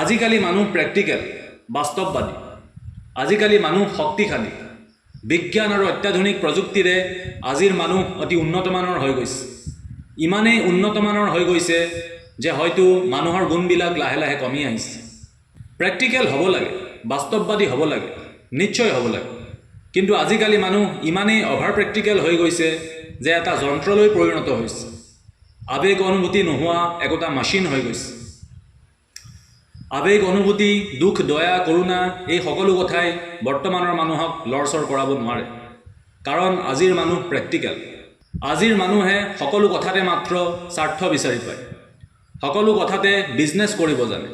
আজিকালি মানুহ প্ৰেক্টিকেল, বাস্তৱবাদী। আজিকালি মানুহ শক্তিশালী। বিজ্ঞান আৰু অত্যাধুনিক প্ৰযুক্তিৰে আজিৰ মানুহ অতি উন্নতমানৰ হৈ গৈছে। ইমানেই উন্নতমানৰ হৈ গৈছে যে হয়তো মানুহৰ গুণবিলাক লাহে লাহে কমি আহিছে। প্ৰেক্টিকেল হ'ব লাগে, বাস্তৱবাদী হ'ব লাগে, নিশ্চয় হ'ব লাগে। কিন্তু আজিকালি মানুহ ইমানেই অভাৰ প্ৰেক্টিকেল হৈ গৈছে যে এটা যন্ত্ৰলৈ পৰিণত হৈছে। আৱেগ অনুভূতি নোহোৱা একোটা মেচিন হৈ গৈছে। আৱেগ অনুভূতি, দুখ, দয়া, কৰুণা এই সকলো কথাই বৰ্তমানৰ মানুহক লৰচৰ কৰাব নোৱাৰে। কাৰণ আজিৰ মানুহ প্ৰেক্টিকেল। আজিৰ মানুহে সকলো কথাতে মাত্ৰ স্বাৰ্থ বিচাৰি পায়, সকলো কথাতে বিজনেছ কৰিব জানে।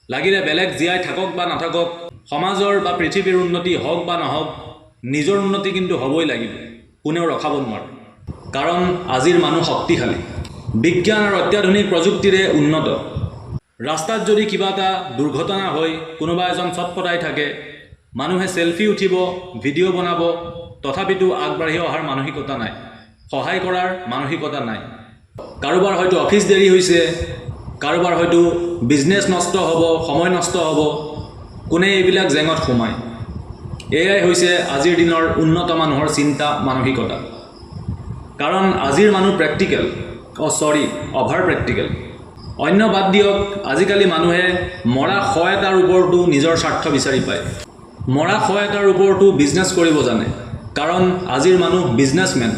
লাগিলে বেলেগ জীয়াই থাকক বা নাথাকক, সমাজৰ বা পৃথিৱীৰ উন্নতি হওক বা নহওক, নিজৰ উন্নতি কিন্তু হ'বই লাগিব, কোনেও ৰখাব নোৱাৰে। কাৰণ আজিৰ মানুহ শক্তিশালী, বিজ্ঞান আৰু অত্যাধুনিক প্ৰযুক্তিৰে উন্নত। ৰাস্তাত যদি কিবা এটা দুৰ্ঘটনা হৈ কোনোবা এজন ছটফটাই থাকে, মানুহে চেলফি উঠিব, ভিডিঅ' বনাব, তথাপিতো আগবাঢ়ি অহাৰ মানসিকতা নাই, সহায় কৰাৰ মানসিকতা নাই। কাৰোবাৰ হয়তো অফিচ দেৰি হৈছে, কাৰোবাৰ হয়তো বিজনেছ নষ্ট হ'ব, সময় নষ্ট হ'ব, কোনে এইবিলাক জেঙত সোমায়। এয়াই হৈছে আজিৰ দিনৰ উন্নত মানুহৰ চিন্তা মানসিকতা। কাৰণ আজিৰ মানুহ প্ৰেক্টিকেল, চৰি, অভাৰ প্ৰেক্টিকেল। অন্য বাদ দিয়ক, আজিকালি মানুহে মৰা শ এটাৰ ওপৰতো নিজৰ স্বাৰ্থ বিচাৰি পায়, মৰা শ এটাৰ ওপৰতো বিজনেছ কৰিব জানে। কাৰণ আজিৰ মানুহ বিজনেছমেন।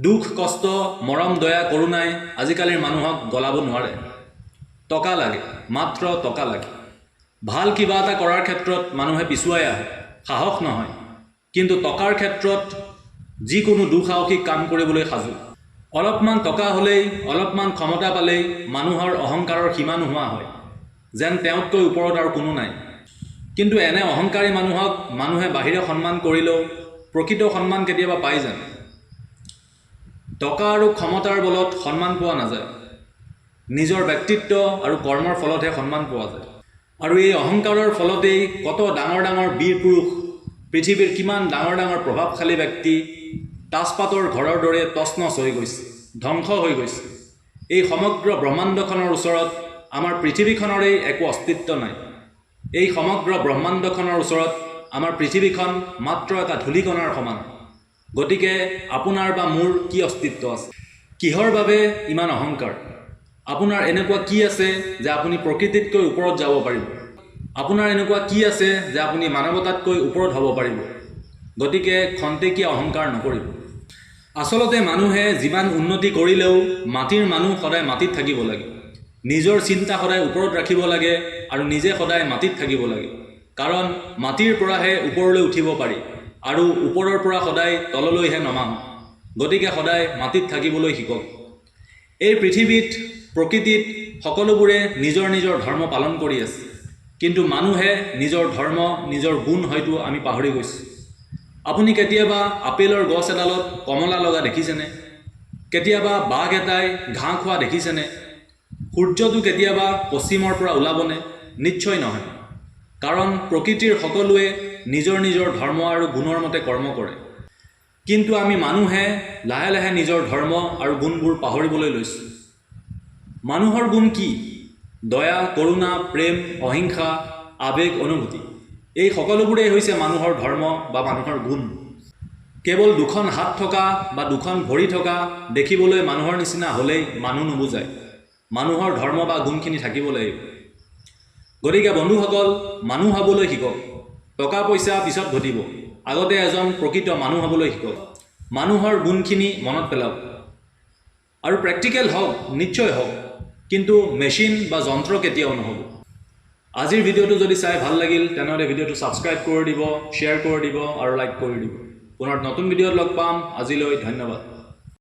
দুখ কষ্ট, মৰম, দয়া, কৰুণাই আজিকালিৰ মানুহক গলাব নোৱাৰে। টকা লাগে, মাত্ৰ টকা লাগে। ভাল কিবা এটা কৰাৰ ক্ষেত্ৰত মানুহে পিছুৱাই আহে, সাহস নহয়, কিন্তু টকাৰ ক্ষেত্ৰত যিকোনো দুঃসাহসিক কাম কৰিবলৈ সাজু। অলপমান টকা হ'লেই, অলপমান ক্ষমতা পালেই মানুহৰ অহংকাৰৰ সীমা নোহোৱা হয়, যেন তেওঁতকৈ ওপৰত আৰু কোনো নাই। কিন্তু এনে অহংকাৰী মানুহক মানুহে বাহিৰে সন্মান কৰিলেও প্ৰকৃত সন্মান কেতিয়াবা পাই জানো? টকা আৰু ক্ষমতাৰ বলত সন্মান পোৱা নাযায়, নিজৰ ব্যক্তিত্ব আৰু কৰ্মৰ ফলতহে সন্মান পোৱা যায়। আৰু এই অহংকাৰৰ ফলতেই কত ডাঙৰ ডাঙৰ বীৰ পুৰুষ, পৃথিৱীৰ কিমান ডাঙৰ ডাঙৰ প্ৰভাৱশালী ব্যক্তি তাজপাতৰ ঘৰৰ দৰে তছনছ হৈ গৈছে, ধ্বংস হৈ গৈছে। এই সমগ্ৰ ব্ৰহ্মাণ্ডখনৰ ওচৰত আমাৰ পৃথিৱীখনৰেই একো অস্তিত্ব নাই। এই সমগ্ৰ ব্ৰহ্মাণ্ডখনৰ ওচৰত আমাৰ পৃথিৱীখন মাত্ৰ এটা ধূলিকণাৰ সমান। গতিকে আপোনাৰ বা মোৰ কি অস্তিত্ব আছে? কিহৰ বাবে ইমান অহংকাৰ? আপোনাৰ এনেকুৱা কি আছে যে আপুনি প্ৰকৃতিতকৈ ওপৰত যাব পাৰিব? আপোনাৰ এনেকুৱা কি আছে যে আপুনি মানৱতাতকৈ ওপৰত হ'ব পাৰিব? গতিকে খন্তেকীয়া অহংকাৰ নকৰিব। আচলতে মানুহে যিমান উন্নতি কৰিলেও মাটিৰ মানুহ সদায় মাটিত থাকিব লাগে। নিজৰ চিন্তা সদায় ওপৰত ৰাখিব লাগে আৰু নিজে সদায় মাটিত থাকিব লাগে। কাৰণ মাটিৰ পৰাহে ওপৰলৈ উঠিব পাৰি আৰু ওপৰৰ পৰা সদায় তললৈহে নমা হয়। গতিকে সদায় মাটিত থাকিবলৈ শিকক। এই পৃথিৱীত, প্ৰকৃতিত সকলোবোৰে নিজৰ নিজৰ ধৰ্ম পালন কৰি আছে, কিন্তু মানুহে নিজৰ ধৰ্ম, নিজৰ গুণ হয়তো আমি পাহৰি গৈছোঁ। আপুনি কেতিয়াবা আপেলৰ গছ এডালত কমলা লগা দেখিছেনে? কেতিয়াবা বাঘ এটাই ঘাঁহ খোৱা দেখিছেনে? সূৰ্যটো কেতিয়াবা পশ্চিমৰ পৰা ওলাবনে? নিশ্চয় নহয়। কাৰণ প্ৰকৃতিৰ সকলোৱে নিজৰ নিজৰ ধৰ্ম আৰু গুণৰ মতে কৰ্ম কৰে। কিন্তু আমি মানুহে লাহে লাহে নিজৰ ধৰ্ম আৰু গুণবোৰ পাহৰিবলৈ লৈছোঁ। মানুহৰ গুণ কি? দয়া, কৰুণা, প্ৰেম, অহিংসা, আৱেগ, অনুভূতি, এই সকলোবোৰেই হৈছে মানুহৰ ধৰ্ম বা মানুহৰ গুণ। কেৱল দুখন হাত থকা বা দুখন ভৰি থকা দেখিবলৈ মানুহৰ নিচিনা হ'লেই মানুহ নুবুজায়। মানুহৰ ধৰ্ম বা গুণখিনি থাকিব লাগিব। গতিকে বন্ধুসকল, মানুহ হ'বলৈ শিকক। টকা পইচা পিছত ঘটিব, আগতে এজন প্ৰকৃত মানুহ হ'বলৈ শিকক। মানুহৰ গুণখিনি মনত পেলাওক আৰু প্ৰেক্টিকেল হওক, নিশ্চয় হওক, কিন্তু মেচিন বা যন্ত্ৰ কেতিয়াও নহ'ব। আজিৰ ভিডিঅ'টো যদি চাই ভাল লাগিল তেনেহ'লে ভিডিঅ'টো ছাবস্ক্ৰাইব কৰি দিব, শ্বেয়াৰ কৰি দিব আৰু লাইক কৰি দিব। পুনৰ নতুন ভিডিঅ'ত লগ পাম। আজিলৈ ধন্যবাদ।